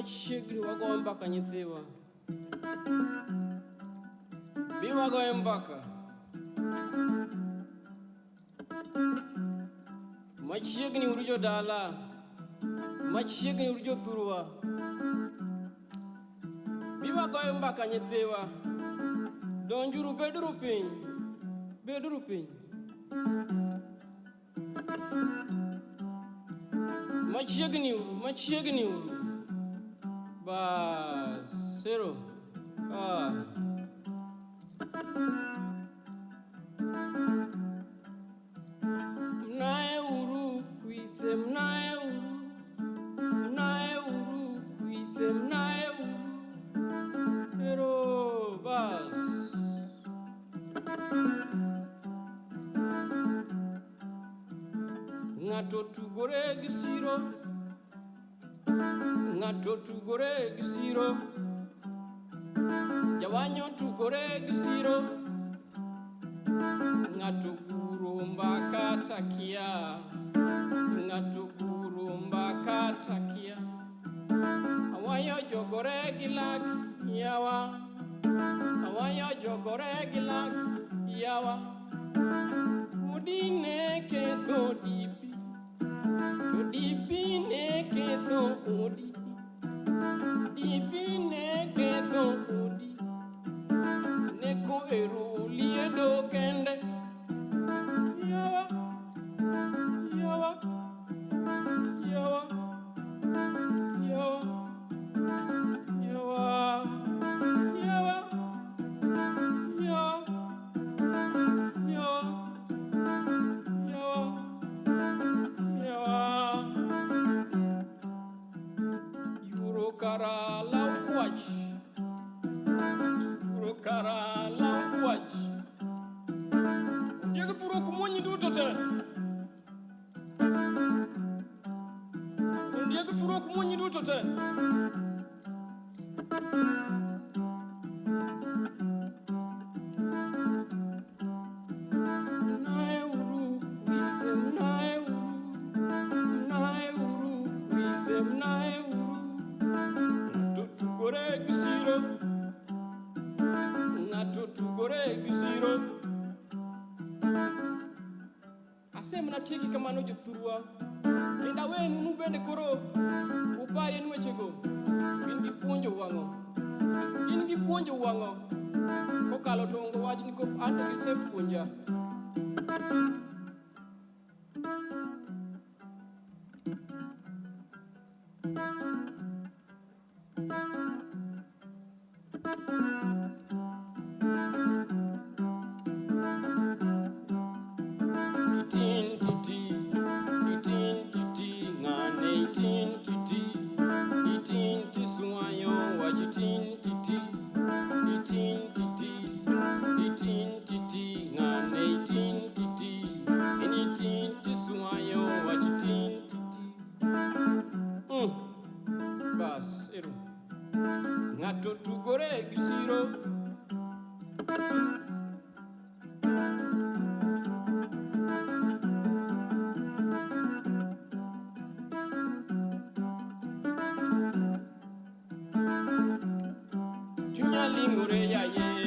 machiegni wago mbaka nyithiwa. Bi wagoye mbaka. Machiegni uru jodala. Machiegni uru jothurwa. Bi wagoye mbaka nyithiwa. Donjuru beduru piny. Beduru piny. Machiegni uru, machiegni uru. Bas, ero. Ah. Mnae uru kwithe, mnae uru. Mnae uru kwithe, mnae uru. Ero, bas. Ng'ato tugore gi siro, ng'ato tugore gi siro, jawanyo tugore gi siro, ng'ato guro mbaka takia, ng'ato guro mbaka takia, awayo jogore gi lak yawa, awayo jogore gi lak yawa. Odi ne ketho dipi, to dipi ne ketho odi, dipi ne ketho odi, neko ero liedo kende. Yawa, yawa, yawa, yawa, yawa, yawa, yawa. Yawa, yawa, yawa. Yuro kara law kwach, yuro kara law kwach. Ondieg thuro kumonyi duto te. Ondieg thuro kumonyi duto te. Mnae uru kwithe, mnae uru, mnae uru kwithe, mnae uru. Ng'ato tugore gi siro, ng'ato tugore gi siro. Asemana tieki kamano jothurwa. Kendo awenu nu bende koro uparie ni wechego gin gi puonjo wang'o. Gin gi puonjo wang'o. Kokalo to ongo wach ni kop an to gisepuonja. Itin titi, itin titi, ng'ane itin titi, itin tiswayo wach itin titi, itin titi, itin titi, ng'ane itin titi, in itin tiswayo wach itin titi. Bas, ero. Ng'ato tugore gi siro. Chunya lingore yaye.